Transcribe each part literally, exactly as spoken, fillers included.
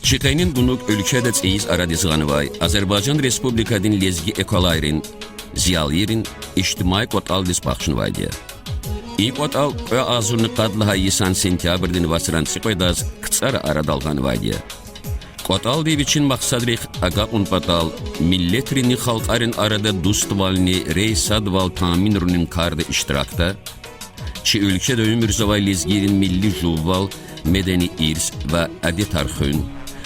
Чи къенин гунуг уьлкведа цӀийиз арадиз гъанвай Азербайжан Республикадин лезги эквалайрин, зиялийрин ижтимаи кӀватӀалдиз бахшнавайди я. И кӀватӀал кьве агъзурни къад лагьай йисан сентябрдин вацран цӀикьведаз КцӀара арадал гъанвайди я. КӀватӀалди вичин махсадрихъ агакьун патал, миллетрини халкьарин арада дуствални рейсадвал таминарунин карда иштиракда, чи уьлкведа уьмуьрзавай лезгийрин милли жуввал, медени ирс ва адетар хуьн,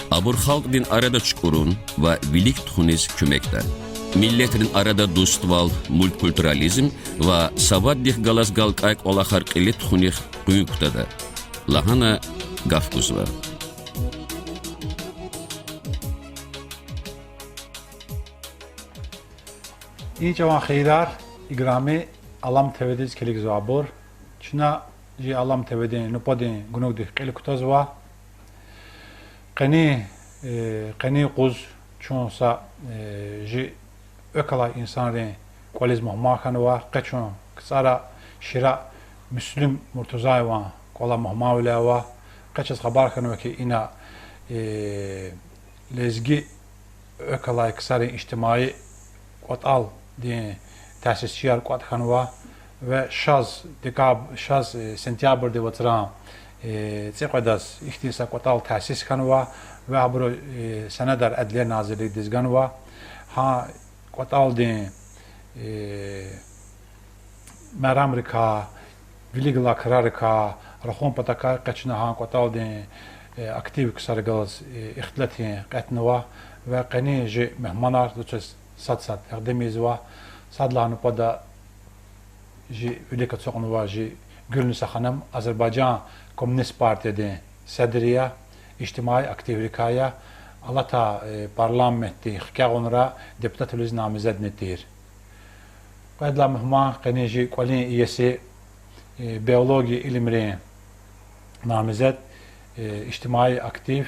абур халкьдин арада чукӀурун ва вилик тухуниз куьмекда. Миллетрин арада дуствал, мультикультурализм ва савадлихъ галаз галкӀай кӀвалахар кьиле тухунихъ къуьн кутада, лагьана гаф гузва. И чӀаван хийирар, играми Алам ТВ-диз килигзавайбур. Чна жи Алам ТВ-дин нубатдин гунугдихъ кьил кутазва. Къенин, э, къенин юкъуз чун са, э, жи экв алай инсанрин кӀвализ мугьман хьанва. Къе чун КцӀара, Шира Муслим Муртузаеван кӀвале мугьманвиле ава. Къе чаз хабар хьанва хьи, ина, э, лезги экв алай ксарин ижтимаи кӀватӀалдин тясисчияр кӀватӀ хьанва ва шаз декаб-, шаз, э, сентябрдин вацран, э, цӀикьведаз ихьтин са кӀватӀал тясис хьанва ва абуру, э, сенадар Адлия назирликдиз ганва. Гьа кӀватӀалдин, э, мерамрикай, вилик галай крарикай, рахун патакай къе чна гьа кӀватӀалдин, э, актив ксари галаз, э, ихтилатни кьетӀнава ва къенин жи мугьманар заз чаз сад-сад тагъдим ийизва. Сад лагьай нубатда жи вилик ацукьнава жи Гуьлниса ханум, Азербайжан Коммунист партиядин седри я, ижтимаи активрикай я, алатай, э, парламентдин хкягъунра депутатвилиз намизедни тир. Кьвед лагьай мугьман къенин жи кӀвалин иеси, э, биология илимрин намизед, э, ижтимаи актив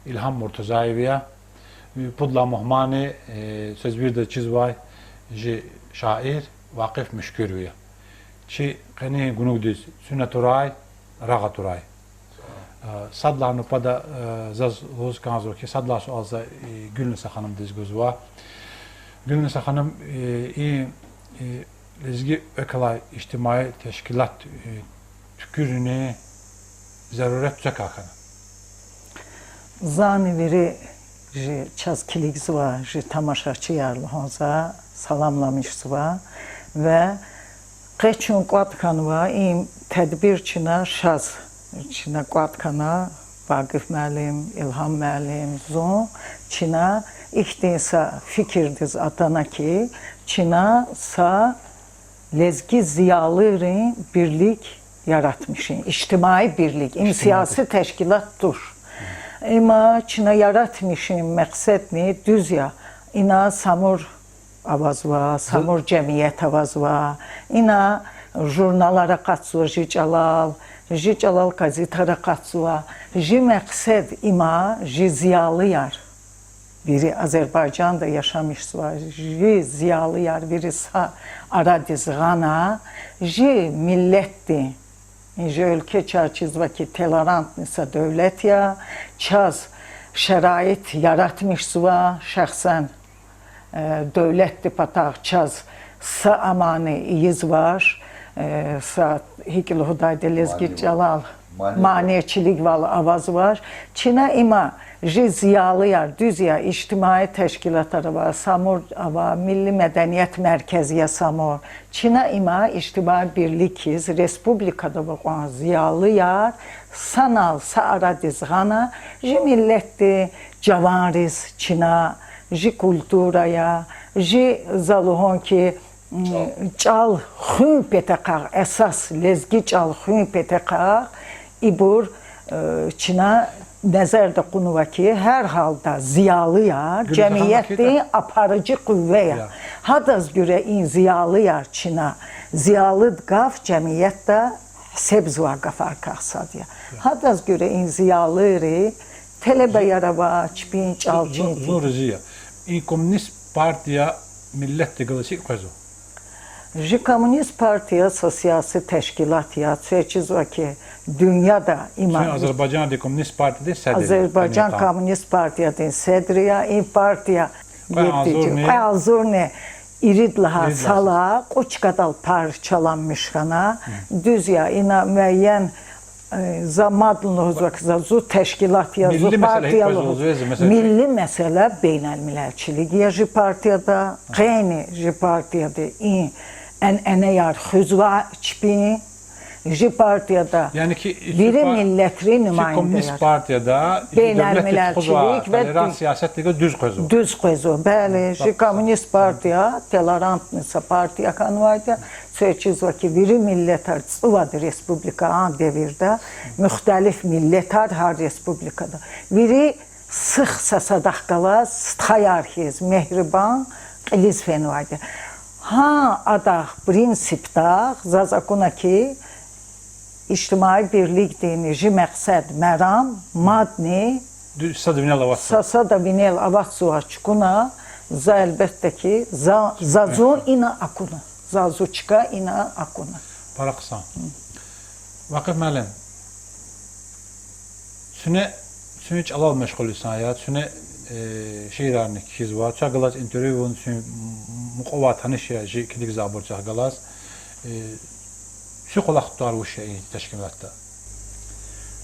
Илгьам Муртузаев я. Э, пуд лагьай мугьманни, э, квез виридаз чизвай жи шаир Вакъиф Муьшкуьрви я. Чи къенин гунугдиз куьн атурай, рагъ атурай. Э, сад лагьай нубатда, э, заз лугьуз кӀанзава хьи, сад лагьай суал за, э, Гуьлниса ханумдиз гузва. Гуьлниса ханум, э, и, э, лезги экв алай ижтимаи тешкилат, э, туькӀуьрунин зарурет квекай хьана? Зани вири жи чаз килигзавай жи тамашачияр лугьун за саламламишзава ва къе чун кӀватӀ хьанва, и тедбир чна шаз, чна кӀватӀ хьана, Вакъиф муаллим, Илгьам муаллим, зун, чна ихьтин са фикирдиз атана хьи, чна са лезги зиялийрин бирлик яратмишин, ижтимаи бирлик, им сияси тешкилат туш. Има чна яратмишин мекьседни дуьз я, ина Самур авазва, Самур жемият авазва, ина журналар акъатзава жи чӀалал, жи чӀалал газетар акъатзава. Жи мекьсед има жи зиялияр, вири Азербайжанда яшамиш жезвай жи зиялияр вири са арадиз гъана, жи миллетдин, жи уьлкве чаз чизва хьи толерантный са девлет я, чаз шараит яратмишзава, шахсан э, девлетдин патахъ чаз са амани ийизвач, э, са, гьикӀ лугьудайди лезги чӀалал, манечилигвал авазвач. Чна има жи зиялияр, дуьз я, ижтимаи тешкилатар ава, Самур ава, милли меденият меркез я Самур. Чна има ижтимаи бирлик хьиз, республикада ава кьван зиялияр санал са арадиз гъана, жи миллетдин жаванриз чна жи культура я, жи, за лугьун хьи, чӀал хуьн патахъай, эсас лезги чӀал хуьн патахъай, ибур, э, чна незерда кьунва хьи, гьар гьалда зиялияр жемиятдин апарыжи къуве я. Гьадаз гуьре и зиялияр чна, зиялидин гаф жемиятда гьисабзавай гафарикай сад я. Гьадаз гуьре и зиялийри телебаяр ава, чпин чӀал чин. Зун рази я. И коммунист партия миллетдихъ галаз гьикӀ къвезва? Жи коммунист партия са сияси тешкилат я, квез чизва хьи, Дуьньяда има Чун Азербайжандин коммунист партиядин седри я, Азербайжан Эмин Хан. Коммунист партиядин седри я, и партия Кьве агъзурни кьве агъзурни ирид лагьай ирид лагьай сала кьуд чкадал парчаланмиш хьана. Дуьз я, ина муайен, э, за мадни лугьузва хьи, за зу тешкилат я, зу партия лугьуз. Милли месэле гьикӏ къвезва, зу месэле? Милли месэле бейналмилелчилик я жи партияда, къени жи партияди и эн-, энеяр хуьзва чпин, жи партияда Яни ки, вири чи па-, миллетрин чи нумайндаяр. Коммунист партияда и девлетди тухузва толерант сиясатдихъ дуьз къвезва. Дуьз къвезва, бели, жи коммунист партия толерантный са партия хьанвайди я, цвез чизва хьи, вири миллетар цӏувад республика а девирда, мухталиф миллетар гьар республикада. Вири сих са садахъ галаз стхаяр хьиз, мегьрибан, кьилиз фенвайди я. Гьа адахъ принципдахъ заз акуна хьи, ижтимаи бирликдин жи мекьсед, мерам мадни Дуьз, сада винел аватзава. Са сада винел аватзава чукуна, за, гьелбетда хьи, за, за зун ина акуна. За зун чка ина акуна. Пара хъсан. Вакъиф муаллим, чуьне, чуьн чӏалал машгъул инсан я, чуьне, э, шиирарни кхьизва, чахъ галаз интервью авун, чуьн мукьва таниш я жи килигзавайбур чахъ галаз. Э, чуь кӏвалах тӏвар вуч я и тешкилатда?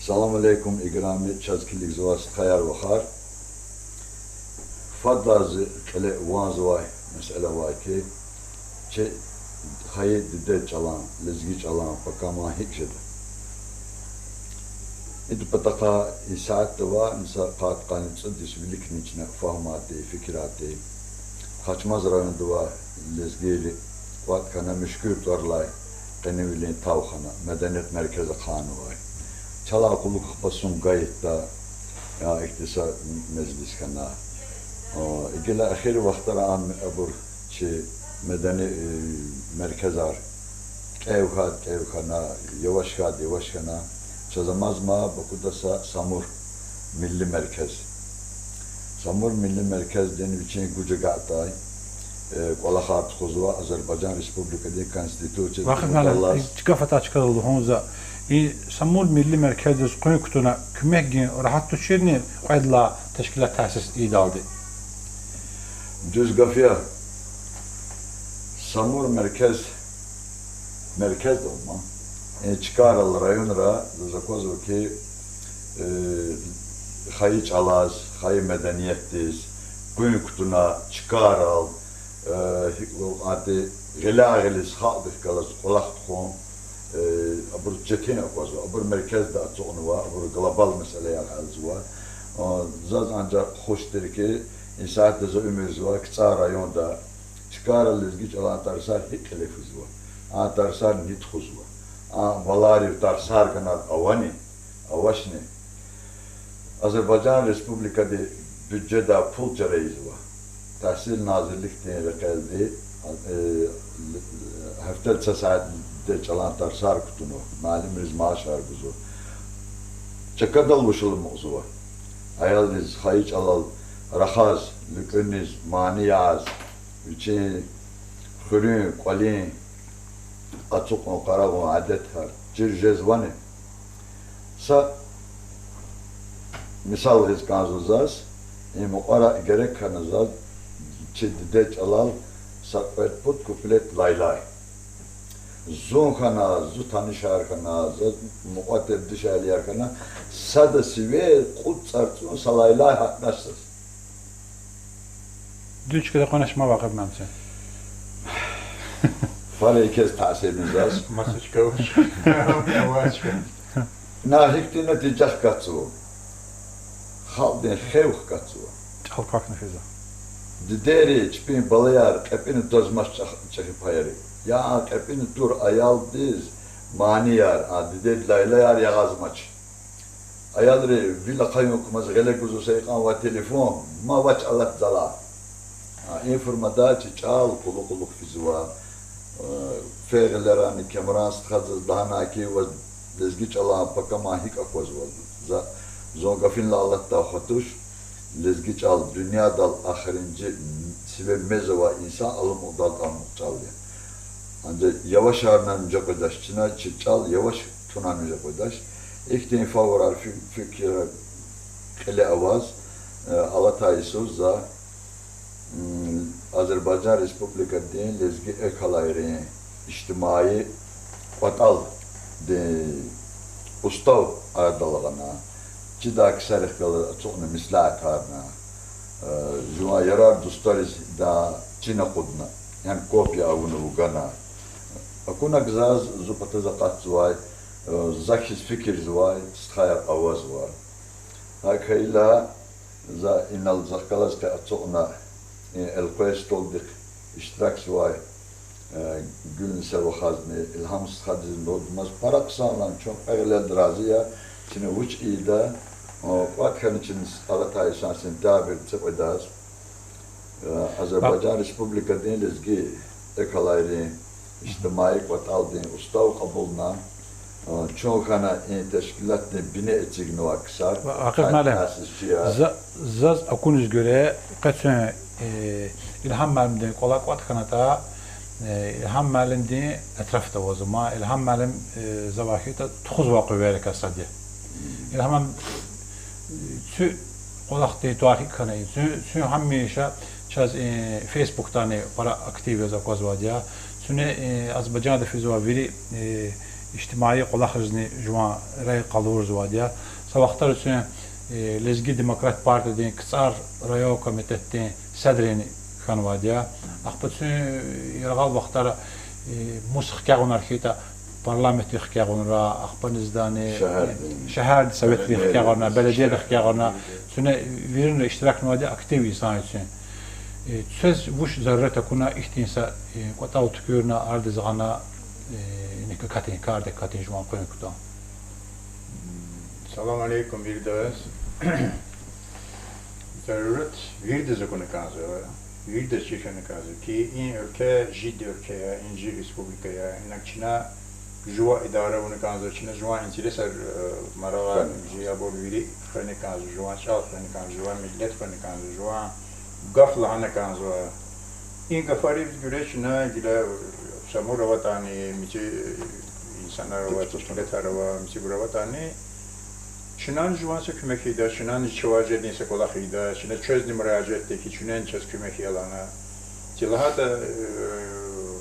Салам алейкум, играми чаз килигзавай стхаяр-вахар. Фадлай зи кьиле ванзавай месэла авай хьи, чи хайи дидед чӏалан, лезги чӏалан пакаман гьикӏ жеда. Идан патахъай и сятда ва мисал къад-къанни цӏуд йис виликни чна фагьуматӏа, фикирдайди. Хачмаз районда авай лезгийри кӏватӏ хьана, Муьшкуьр тӏвар алай къенивилин тав хьана, меденият меркез ахъайнавай. Чалай кьулухъ ахпа Сумгайтда, я, ихьтин са межлис хьана. О, гила эхир вахтара ам, абур чи медени, э, меркезар кӏев хьайд кӏев хьана, яваш хьайд яваш хьана. Чаз амазма Бакуда са Самур милли меркез. Самур милли меркездин вичин гуж агакьдай, э, кӏвалахар тухузва Азербайжан Республикадин Конституциядиз. Вакъиф муаллим, галаз. И гаф атай чкадал лугьун за, и Самур милли меркездиз къуьн кутуна куьмек гун регьят туширни кьвед лагьай тешкилат таъсис ийидалди? Дуьз гаф я. Самур меркез, меркездал ма, э, чкайрал, районра, заз аквазва хьи, э, хайи чӏалаз, хайи медениятдиз къуьн кутуна чкайрал, э, гьикӏ лугьун кӏанди, гъиляй-гъилиз халкьдихъ галаз кӏвалах тухун, э, абуруз четин аквазва. Абур меркезда ацукьнава, абур глобал месэлаяр гьялзава. Э, заз анжах хуш тир хьи, и сятда за уьмуьрзавай КцӀар районда чкайрал лезги чӏалан тарсар гьикӏ кьиле физва, а тарсар ни тухузва, а балайрив тарсар ганвай авани, авачни. Азербайжан Республикадин бюджетдай пул чара ийизва. Тагьсил назирликдин рекьелди, э, гьафтеда са сят дидед чӏалан тарсар кутунва, муаллимриз маашар гузва. Чкадал вуч амукьзава? Аялриз хайи чӏалал рахаз, луькӏуьниз, мани яз, вичин хуьруьн, кӏвалин ацукьун-къарагъун адетар чир жезвани? Са мисал гъиз кӏанзава заз, и мукьвара герек хьана заз чи дидед чӏалал са кьвед-пуд куплет лайлай. Зун хьана, зи танишар хьана, заз мукьва тир дишегьлияр хьана, сада сивер кьуд цӏарцӏун са лайлай гьатнач заз. Дуьз чкада къванач ма, Вакъиф муаллим. Фари квез таъсирни заз. Масачка вуч? Авачка. Ина гьихьтин натижа хкатзава. Халкьдин хев хкатзава. Чӏал квахьна физва. Дидейри чпин балаяр кьепӏина твазмач чӏех-, чӏехи паяри. Я а кьепӏина тур аялдиз манияр, а дидед лайлаяр ягъазмач. Аялри вил ахъаюн кумаз гъиле гузва са икьван ва телефон, ма вач алат залай. А, и формада чи чӏал къулу-къулухъ физва. Э, фейи гъилерани Кемран стхаз заз лагьана хьи, ваз лезги чӏалан пакаман гьикӏ аквазва. За, зун гафунилай алатдай хва туш, лезги чӏал дуьньядал эхиримжи сиве мез авай инсан аламукьдалди амукь чӏал я. Анжах явашарнани виже къведач, чна чи чӏал яваш тунани виже къведач. Ихьтин фаврар, фи-, фикирар кьиле аваз, э, алатай йисуз за, м, Азербайжан Республикадин лезги экв алайрин ижтимаи кӀватӀалдин устав арадал гъана, чидай ксарихъ галаз ацукьна меслятарна, э, жуван ярар-дустариз да чина акъудна, яни копия авуна вугана. Акуна гзаз зу патаз акъатзавай, э, за хьиз фикирзавай стхаяр авазва. ГьакӀ хьайила, за инал захъ галаз къе ацукьна, э, элкъвей столдихъ иштиракзавай, э, Гуьлниса вахазни, Илгьам стхадизни лугьуз ман, пара хъсанвиле чун кьве гъилелди рази я, чна вуч ийида, э, кӀватӀ хьана чна алатай йисан сентябрь цӀикьведаз, э, Азербайжан Республикадин лезги экв алайрин ижтимаи кӀватӀалдин устав кьабулна, э, чун хьана и тешкилатдин бине эцигнавай ксар, Акъет муаллим, тасисчияр. За-, заз акуниз гуьре, къе чун, э, Илгьам муаллимдин кӀвале кӀватӀ хьанатӀа, э, Илгьам муаллимдин этрафда аваз ама, Илгьам муаллим, э, завай хьайитӀа тухузвай къуьверикай сад я. Илгьам муаллим, э, цуь кӀвалахдин тӀвар гьикӀ хьана, цуь-, цуьн гьамиша чаз, э, Фейсбукдани пара актив яз аквазвайди я. Цуьне, э, Азербайжанда физвай вири, э, ижтимаи кӀвалахризни жуван рей къалурзавайди я. Са вахтара цуьн, э, Лезги демократ партиядин КцӀар район комитетдин седрни хьанвайди я. Ахпа цуьн яргъал вахтара, э, мус хкягъунар хьайитӀа, парламентдин хкягъунра, ахпа низ дани, шегьердин советрин хкягъунра, беледиядин хкягъунра, цуьне виринра иштиракнавайди я, актив инсан я цуьн. Э, квез вуч зарурет акуна ихьтин са, э, кӀватӀал туькӀуьрна, арадиз гъана, э, иник акатин, кардик акатин жуван къуьн кутун? Салам алейкум виридаз. Зарурет виридаз акуна кӀанзава, виридаз чир хьана кӀанзава ки и уьлкве жид уьлкве я, инжир республика я. Инаг чна жува идара авуна кӀанзава, чна жуван интересар, э, марагъар, жи абур вири хвена кӀанзава, жуван чӀал хвена кӀанзава, жуван миллет хвена кӀанзава, жуван гаф лагьана кӀанзава. И гафариз гуьре чна гила Самур аватӀани, мичӀи инсанар ава, тешкилатар ава, мичӀибур аватӀани, чнани жуван са куьмек ийида, чнани чавай жедин са кӀвалах ийида, чна квезни муражиат ийида ки, чуьнени чаз куьмек ая лагьана. Чи лагьайтӀа, э,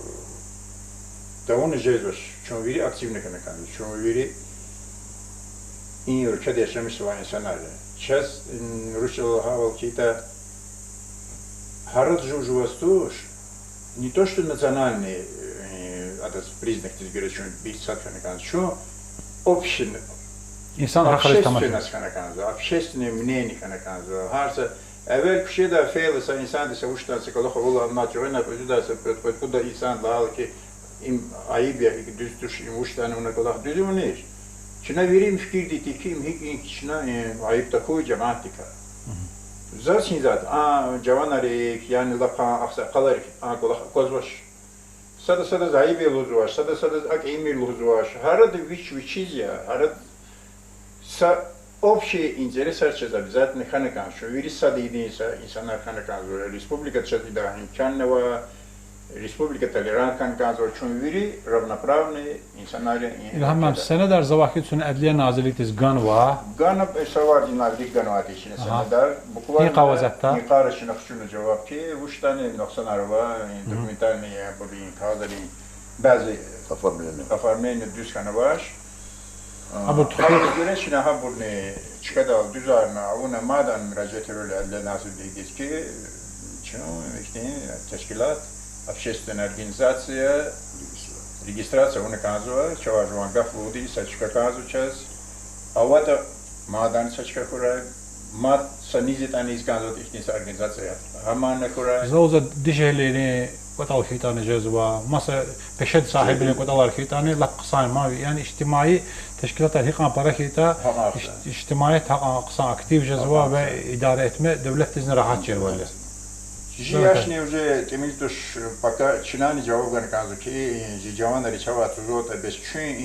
тавуна жезвач, чун вири активни хьана кӀанзава, чун вири и уьлкведа яшамиш жезвай инсанар я. Чаз, м, урус чӀалал лагьайвал хьайитӀа, гьарад жув жуваз туш, не то что национальный, э, адаз признакдиз гуьре чун бир сад хьана кӀанзава, чун общин-, Инсан гьахъ хьана кӀанзава, общественность хьана кӀанзава, общественное мнение хьана кӀанзава. Гьар са эвел куьчеда фейила са инсанди са вуч ятӀани са кӀвалах авуна, ам чӀугуна кьуьзуьда са пуд-, пуд-, пуд-, инсан лагьайла ки, им айиб я, икӀ дуьз туш, им вуч ятӀани авуна кӀвалах, дуьз авунач. Чна вири им фикирда тир ки, им гьикӀ, им чна, э, айиб тахьуй жемятдикай. Заз хьиз затӀ, а жаванрик, яни лап а агъсакъалрик а кӀвалах аквазвач. Сада садаз айиб я лугьузвач, сада садаз акӀ ийимир лугьузвач. Гьарада вич вичиз я, гьарада са общий интересар чаз обязательно хьана кӀанзава. Чун вири сад ийидан са инсанар хьана кӀанзава. Республикада чаз идан имканни ава, республика толерант хьана кӀанзава. Чун вири равноправный инсанар я, и Илгьам муаллим, сенедар завай хьи чна Адлия назирликдиз ганва. Гана, э, са варз и назирлик ганвайди я чна сенедар. Буквально и къавазатда, и къара чна хчуна жаваб ки, вуч ятӀани нукьсанар ава, и документальный, э, абурун, кагъазрин бязи оформление дуьз хьанвач. Абур тухуз. Гьабур гуьре чна гьабурни чкадал дуьзарна авуна, мад муражиат авуна Адлия назирликдиз ки, чун ихьтин тешкилат, общественная организация, регистрация авуна кӀанзава, чавай жуван гаф лугьудай са чка кӀанзава чаз. АватӀа мадни са чка хьурай, мад са низ ятӀани ийиз кӀанзаватӀа ихьтин са организация, гьамни хьурай. Зав-, зав дишегьлийрин кӀватӀал хьайитӀани жезва, маса пешедин сагьибрин кӀватӀалар хьайитӀани, лап хъсан ман, яни ижтимаи тешкилатар гьикьван пара хьайитӀа, иж-, ижтимаият гьакьван хъсан актив жезва ва идара этме девлетдизни рагьат жезва. Жи яшни уже тӀимил туш, пока чнани жаваб гана кӀанзава ки, жи жаванри чавай цузватӀа, бес чуьн,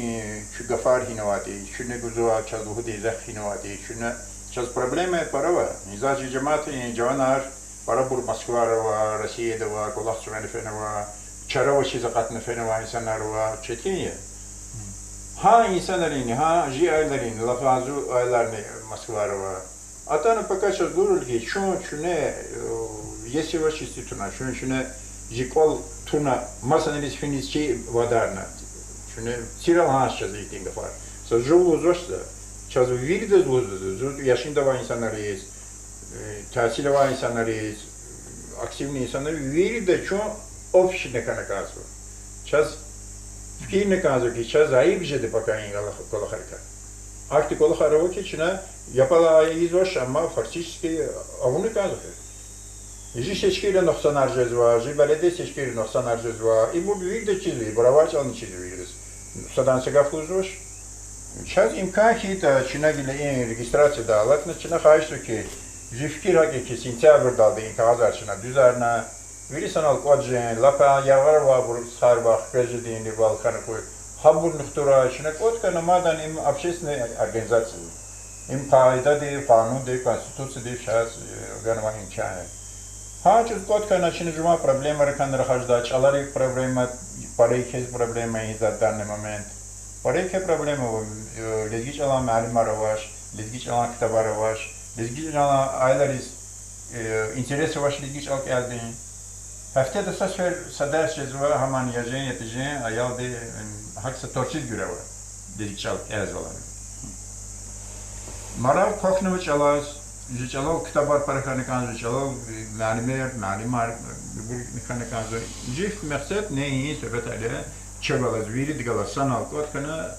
куь гафар гьинаватӀа, чуьне гузвай, чаз лугьудай рехъ гьинаватӀа, чуьне, чаз проблемаяр пара ава. Заз жи жемятдин жаванар, парабур Москвада ава, Россияда ава, кӀвалах цуьгъвена фена ава, чара авачиз акъатна фена авай инсанар ава, четин я. Гьа инсанрин, гьа жи аялрин, лап гьазур аяларни Москвада ава. Атана пака чаз лугьурла хьи, чун, чуьне, э, если ваз чиз туна, чун, чуьне жи кӀвал туна, масанриз финиз чи вадарна. Чуьне цирал гьанач чаз ихьтин гафар. Са жув лугьузвач за. Чаз виридаз лугьузва, зу яшинда авай инсанриз, э, таъсир авай инсанриз, активный инсанриз, вирида чун община хьана кӀанзава. Чаз фикирна кӀанзава хьи, чаз айиб жеда пака и кӀвалах-, кӀвалахрикай. Ахьтин кӀвалахар ава хьи, чна япала ийизвач, амма фактически авуна кӀанзава хьи. Жи сечкийра нукьсанар жезва, жи беледия сечкийра нукьсанар жезва. Ибур вирида чизва, ибур авай чӀални чизва виридаз. Садан са гаф лугьузвач. Чаз имкан хьайитӀа, чна гила и регистрацияда алатна, чна хагьишзава хьи, жи фикир гьакӀ я хьи, сентябрдалди и кагъазар чна дуьзарна, вири санал кӀватӀ жен, лап яргъара авайбур, стхайривай хквез жедайвал хьана хьуй, гьабурни хтурай, чна кӀватӀ хьана, мадан им общественный организация. Им къайдадив, къанундив, конституциядив чаз, э, ганвай имкан я. Гьа чӀавуз кӀватӀ хьана, чна жуван проблемайрикай рахажда, чӀаларин проблема, пара еке проблема я за данный момент. Пара еке проблема ава, э, лезги чӀалан муаллимар авач, лезги чӀалан ктабар авач, лезги чӀалан аялриз, э, интерес авач лезги чӀал кӀелдин. Гьафтеда са сефер са дарс жезва, гьамни я жен, я тежен, аялди, м, гьакӀ са тӀварцӀиз гуьре ава, лезги чӀал кӀелзавални. Марагъ квахьнава чӀалаз, жи чӀалал ктабар пара хьана кӀанзава, жи чӀалал, э, муаллимар, муаллимар, э, ибур хьана кӀанзава. Жи мехсед не и суьгьбетар я, чавай галаз, вирида галаз санал кӀватӀ хьана,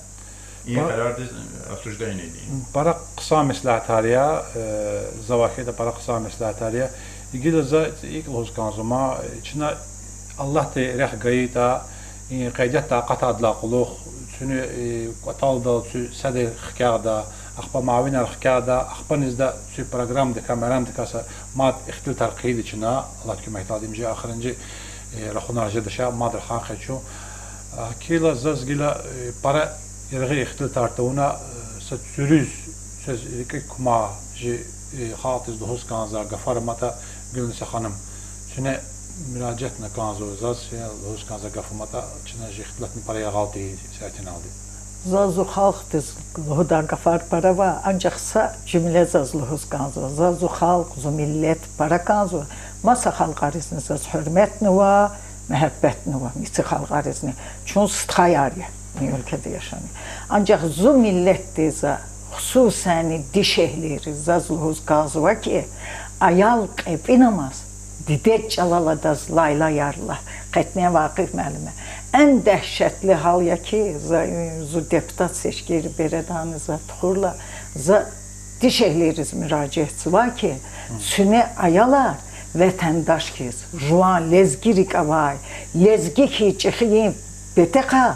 и къарардиз, э, осуждение ийин. Пара хъсан меслятар я, э, за вахида пара хъсан меслятар я. Гила за икӀ лугьуз кӀанзава ман, чна Аллагьди рехъ гайитӀа, и къайдатда акъатайдалай кьулухъ, чуьне, э, кӀватӀалдал чуьн седр хкягъда, ахпа муавинар хкягъда, ахпа низда чуьн программадикай, мерамдикай са мад ихтилатар хъийида чна, Аллагьдин куьмекдалди им жи ахыринжи, э, рахунар жедач, мад рахан хъийида чун. Гила заз гила, э, пара яргъи ихтилатар тавуна, э, са чуьруьз, чаз рикӀик кума жи, э, халкьдиз лугьуз кӀанзавай гафар аматӀа, Гуьлниса ханум, чуьне муьражиатна кӀанзава заз, чуьне лугьуз кӀанзавай гаф аматӀа, чна жи ихтилатни пара яргъал тийин исятдалди. Заз зи халкьдиз лугьудай гафар пара ава, анжах са жуьмле заз лугьуз кӀанзава. Заз зи халкь, зи миллет пара кӀанзава. Маса халкьаризни заз гьуьрметни ава, муьгьуьббетни ава маса халкьаризни. Чун стхаяр я и уьлкведа яшамиш. Анжах зи миллетдиз, хсусани дишегьлийриз заз лугьуз кӀанзава хьи, аял кьепӀинамаз дидед чӀалал адаз лайлаяр лагь, къетне Вакъиф муаллима. Эн дегьшетли гьал я хьи, за, зи депутат сечкийрин бередани за тухурла, за дишегьлийриз муьражиатзава хьи, чуьне аялар ватандаш хьиз, жуван лезги рикӀ авай, лезги хьиз чӀехи патахъай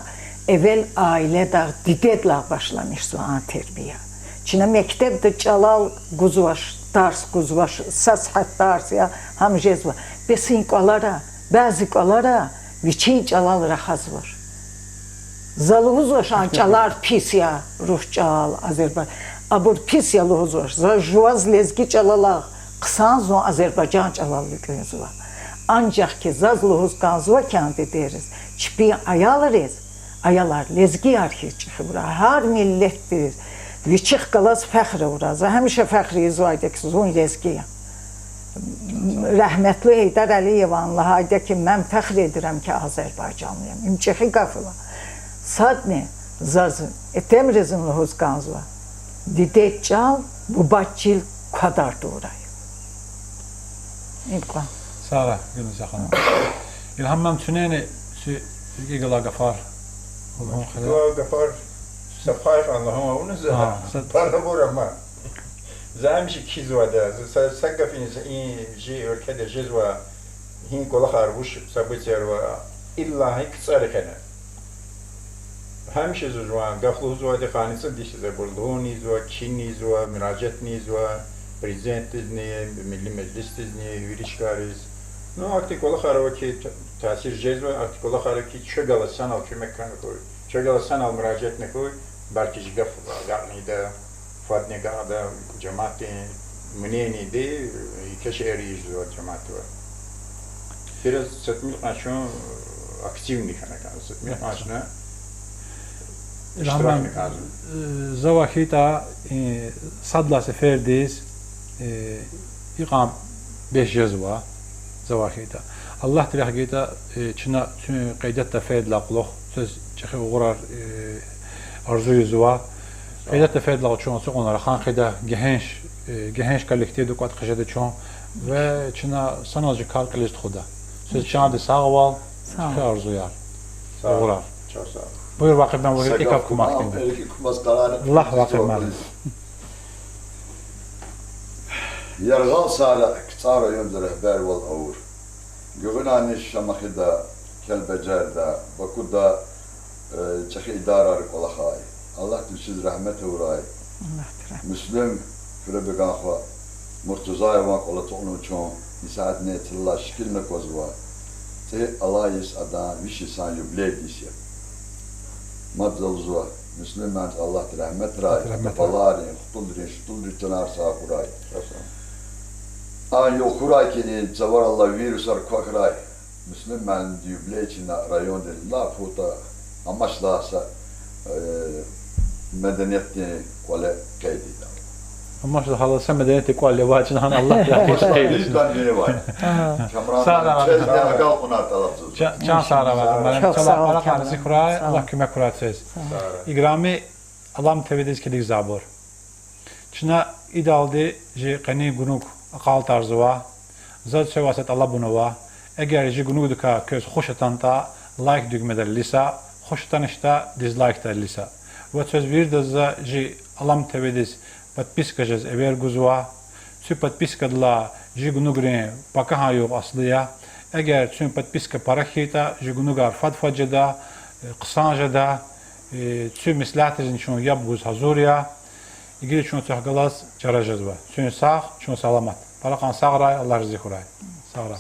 эвел аиладай, дидедилай башламишзава а тербия. Чна мектебда чӀалал гузвач, тарс гузвач, са сят тарс я, гьам жезва. Бес и кӀвалера, бязи кӀвалера вичин чӀалал рахазвач. За лугьузвач а чӀалар пис я, русь чӀал, азербай-, абур пис я лугьузвач. За жуваз лезги чӀалалай хъсан зун азербайжан чӀалал луькӀуьнзава. Анжах хьи заз лугьуз кӀанзава хьи а дидейриз, чпин аялриз, аялар лезгияр хьиз чӀехи авурай, гьар миллетдиз вичихъ галаз фехр авурай. За гьамиша фехр ийизвайди я хьи зун лезги я. Рагьметлу Гьейдар Алиеван лагьайди я хьи, мен фехр ийидрам хьи азербайжанли ям. Им чӀехи гаф ава. Садни заз итимризни лугьуз кӀанзава: дидед чӀал бубад чил квадар тавурай. Ибкьван. Сагърай, Гуьлниса ханум. Илгьам муаллим, чуьнени чи рикӀик галай гафар лугьун хьайила. Гафар са пай кьван лугьун авуна за. Гьа, са- Парабур ама. За гьамиша кхьизвайди я, за са, са гафни за и жи уьлкведа жезва, гьи кӀвалахар, вуч событияр ава, иллази КцӀари хьана. Гьамиша заз жуван гаф лугьузвайди, къанни цӀуд йис я за, абур лугьун ийизва, кхьин ийизва, муьражиатни ийизва президентдизни, Милли Межлисдизни, вири чкайриз. Ну, ахьтин кӀвалахар ава хьи, та-, таъсир жезва, ахьтин кӀвалахар ава хьи, чвел галаз санал куьмек хьана хьуй, чвел галаз санал муьражиатна хьуй, балки жи гаф агакьнайда, фадни агакьда, жемятдин мнениеди, э, еке шейэр ийизва жемятдивай. Бираз са тӀимил кьван чун активный хьана кӀанзава, са тӀимил кьван чна Рагьман, э, завай хьайитӀа, э, сад лагьай сефердиз, э, икьван бес жезва, завай хьайитӀа. Аллагьди рехъ гайитӀа, э, чна куьн къейдатда фейидалай кьулухъ, квез чӀехи угърар, э, арзу ийизва. Къейдатда фейидалай чун ацукьна рахун хъийида, гегьенш, э, гегьенш коллективдик кӀватӀ хъижеда чун. Ва чна санал чи кар кьилиз тухуда. Квез чандин сагъвал, чӀехи арзуяр, угърар. Буюр, Вакъиф муаллим, вири икӀ куьмек хьтинди. Лагь, Вакъиф муаллим. Яргъал Сара, КцӀар районда регьбервал авур. Гуьгъуьнани Шамахида, Келбежерда, Бакуда, э, чӀехи идарайрин кӀвалахай. Аллагьди вичиз рагьмет авурай. Муслим Хуьребеган хва Муртузаеван кӀвал ацукьнава чун, исятда цӀилалай шикилна аквазва. ЦӀи алай йис адан виш йисан юбилейдин йис я. Мад за лугьузва, Муслим муаллимдиз Аллагьди рагьметрай, баларин, хтулрин, штулрин чанар сагъ хьурай. А югъ хьурай хьи, цаварал алай вирусар квахьрай. Муслим муаллимдин юбилей чна райондин лап гьатта амач лагьай са, э, медениятдин кӀвале къейд ийида. Амач лагьай са медениятдин кӀвал авай чна, гьана Аллагьди рагьметрай. Сагърай, чан сагърай, Вакъиф муаллим, чан Аллагь рази хьурай, Аллагь куьмек хьурай квез. Играми Алам ТВ-диз килигзавайбур, чна идалди жи къенин гунуг акьалтӀарзава. Заз квевай са тӀалабун ава: эгер жи гунугдикай квез хуш атанатӀа, лайк дуьгмедал илиса, хуш атаначтӀа, дизлайкдал илиса. Ва квез виридаз за жи Алам ТВ-диз подписка жез эвер гузва. Куь подпискадилай жи гунугрин пакагьан югъ аслу я. Эгер куьн подписка пара хьайитӀа, жи гунугар фад-фад жеда, хъсан жеда, куь меслятдизни чун яб гуз гьазур я. Игида чун квехъ галаз чара жезва. Куьн сагъ, чун саламат. Пара кьван сагърай, Аллагь рази хьурай. Сагърай.